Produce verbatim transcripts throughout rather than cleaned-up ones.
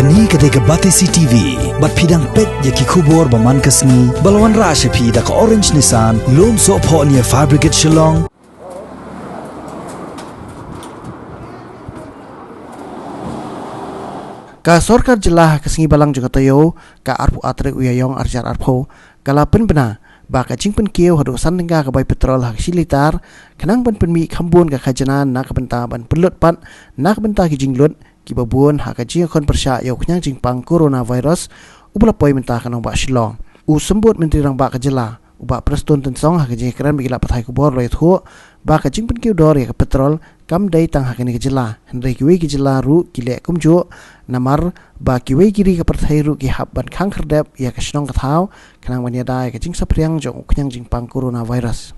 Kane ka dei ka Batesi T V, bad phi dang peit ïa ki khubor ba man ka sngi, ba la wanrah sha phi da ka Orange Nissan, Lumsohphoh near Fire Brigade Shillong. Ka sorkar jylla ha ka sngi balang jong ka taïew, ka arphew ar tarik u Ïaïong arhajar arphew, ka la pynbna ba ka jingpynkiew haduh san tyngka ka bai petrol ha ka shi litar, khnang ban pynmih kham bun ka khajna na ka bynta ban pynlut pat na ka bynta ki jinglut kiba bun ha ka jingïakhun pyrshah ïa u khñiang jingpang coronavirus uba la poi mynta ha ka nongbah Shillong. U Symbud Myntri Rangbah ka jylla, u Bah Prestone Tynsong, ha ka jingïakren bad ki lad pathai khubor, u la ïathuh ba ka jingpynkiew dor ïa ka petrol kam dei tang ha kane ka jylla, hynrei kiwei ki jylla ruh ki leh kumjuh, namar ba kiwei ki ri ka pyrthei ruh ki hap ban khang khyrdep ïa ka shnong ka thaw khnang ban ïada ïa ka jingsaphriang jong u khñiang jingpang coronavirus.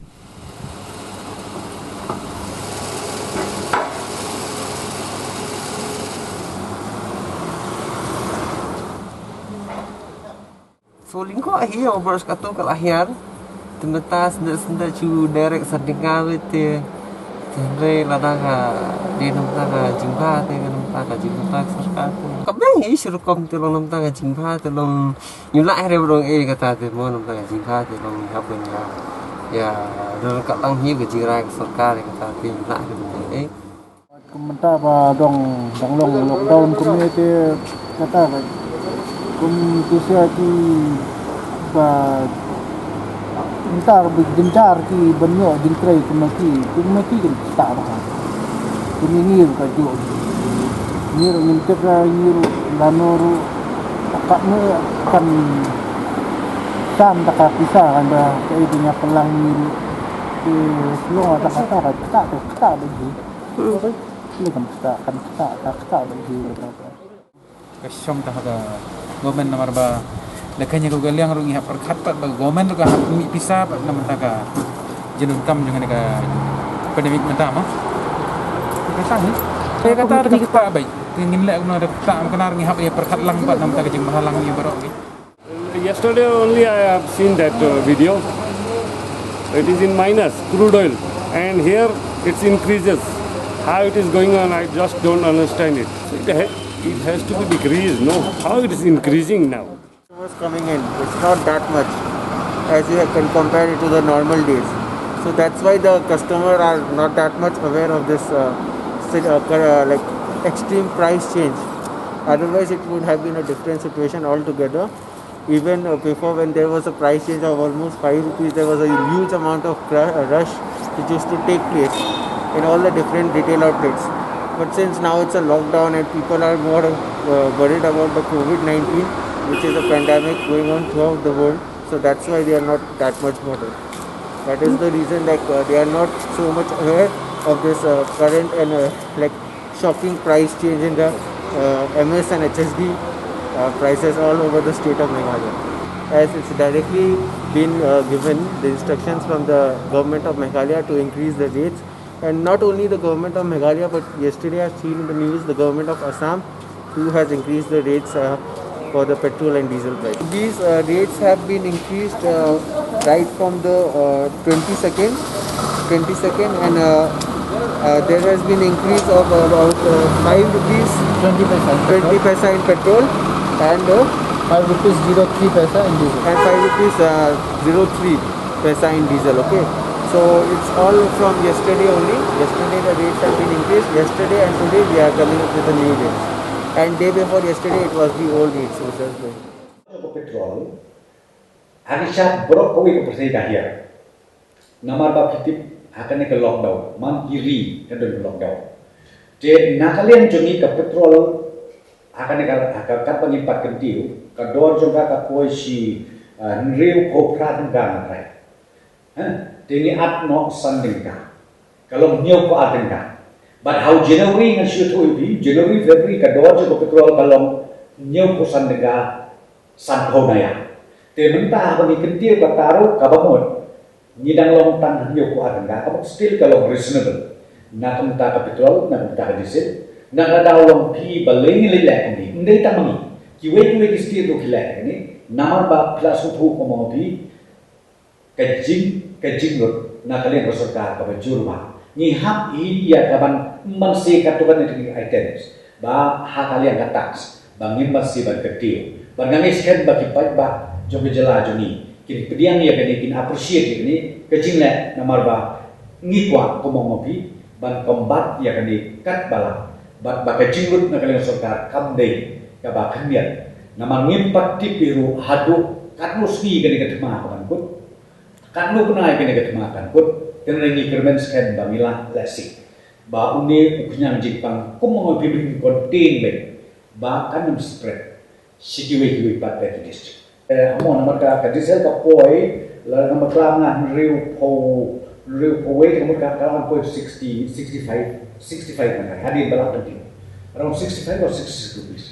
So lyngkot hi ïa u brush katto ka la hiar. Te mynta sngewdei sngewdei shu direct san tyngka beit te. Te hynrei lada ka dei na bynta ka jingbha te, na bynta ka jingbha ka sorkar te, ka bang hi shi rukom te, long na bynta ka jingbha te, long ngi lah hi re ba dang eh kata te, mo, na bynta ka jingbha te long ngi hap ban ïa, ïa don ka lang hi ka jingrai ka sorkar ïa kata te, ngi lah hi re ba dang eh. Kumta ba dang, dang long lockdown kumne te kata ba kum tu sia ki ba ntar ba jynjar ki ban ïoh jingtrei kumne ki, kumne ki kin start ba. Kumne ngi ruh ka jong ngi ruh ngin tip ra, ngi ruh lano ruh ka ne kan san ta ka pisa kan ba ka i dunya pelang ngi ruh. Ki long ta ka ta ka ta ka ta ba ji. Hmm. Ni kan kata, kan kata, kata, kata bagi. Ka shong ta ha ka government namar ba la ka ïa ka liang ruh ngi hap pyrkhat pat ba government ruh ka hap mih pisa pat namar ta ka jingdonkam jong ka pandemic mynta ma. Ka ta hi. Ka ta ka ta bai. Ngin leh kumno da ta am kena ngi hap ïa pyrkhat lang pat namar ta ka jingbha lang ïa baroh. Yesterday only I have seen that, uh, video. It is in minus, crude oil. And here it increases. How it is going on, I just don't understand it. It ha-, it has to be decreased, no? How it is increasing now? Customers coming in, it's not that much as you can compare it to the normal days. So that's why the customer are not that much aware of this, uh, si-, uh, cur-, uh, like, extreme price change. Otherwise, it would have been a different situation altogether. Even, uh, before, when there was a price change of almost five rupees, there was a huge amount of cru-, uh, rush which used to take place in all the different retail outlets. But since now it's a lockdown and people are more, uh, worried about the COVID nineteen, which is a pandemic going on throughout the world, so that's why they are not that much bothered. That is the reason, like, uh, they are not so much aware of this, uh, current and, uh, like, shocking price change in the, uh, M S and H S D, uh, prices all over the state of Meghalaya. As it's directly been, uh, given the instructions from the government of Meghalaya to increase the rates, and not only the government of Meghalaya, but yesterday I've seen in the news the government of Assam, who has increased the rates, uh, for the petrol and diesel price. These, uh, rates have been increased, uh, right from the, uh, twenty-second, twenty-second, and, uh, uh, there has been increase of about, uh, five rupees, twenty paisa in twenty petrol, paisa in petrol, and, uh, five rupees zero three paisa in diesel. And five rupees, uh, zero three paisa in diesel, okay? So it's all from yesterday only. Yesterday the rates have been increased. Yesterday and today we are coming up with the new rates. And day before yesterday it was the old rates which was going. Ka petrol, ha ki sha baroh kawei ka pyrthei ka hiar. Namar ba phi tip ha kane ka lockdown, man ki ri ka don ka lockdown. Te na ka liang jong ngi ka petrol, ha kane ka, ha ka, katba ngim pat kyntiew, ka dor jong ka ka poi shi, ah, hynriewphew phra tyngka nga trai. Ha? Te ngi ap noh san tyngka. Ka long hynñiewphew ar tyngka. Bad ha u January nga shu ïathuh ïa phi, January, February ka dor jong ka petrol ka long hynñiewphew san tyngka, sanphew naya. Te mynta haba ngi kyntiew kata ruh kaba mut ngi dang long tang hynñiewphew ar tyngka, kaba still ka long reasonable. Na ka bynta ka petrol, na ka bynta ka diesel, na ka daw long phi balei ngi leit leh kumne. Ym dei tang ma ngi. Kiwei kiwei ki state ruh ki leh kumne. Namar ba phi la sngewthuh kumno phi, ka jing, ka jinglut na ka liang ka sorkar kaba jur ba ngi hap ïa ka ban, ym ban siew katto katne ki items ba ha ka liang ka tax, Ba ngim pat sngewbha ban kyntiew. Bad nga ngeit skhem ba ki paidbah jong ka jylla jong ngi kin pdiang ïa kane, kin appreciate ïa kane ka jingleh, namar ba ngi kwah kum u MOP ban combat ïa kane katba lah. Bad ba ka jinglut na ka liang sorkar kam dei kaba khyndiat. Namar ngim pat tip ïa ruh haduh katno sngi kane ka thma ka ban kut. Katno bnai kane ka thma kan kut. Te ngi kyrmen skhem ba ngi lah lehse ba une u khñiang jingpang kum u MOP ba kin contain beit, ba kan ym spread sha kiwei kiwei pat ki district. Eh, mo namar ka, ka diesel ka poi, la namar ka nga hynriewphew, hynriewphew wei, namar ka, ka la poi sixty, sixty-five, sixty-five na ka, hadien ba la continue. Around sixty-five or sixty-six rupees.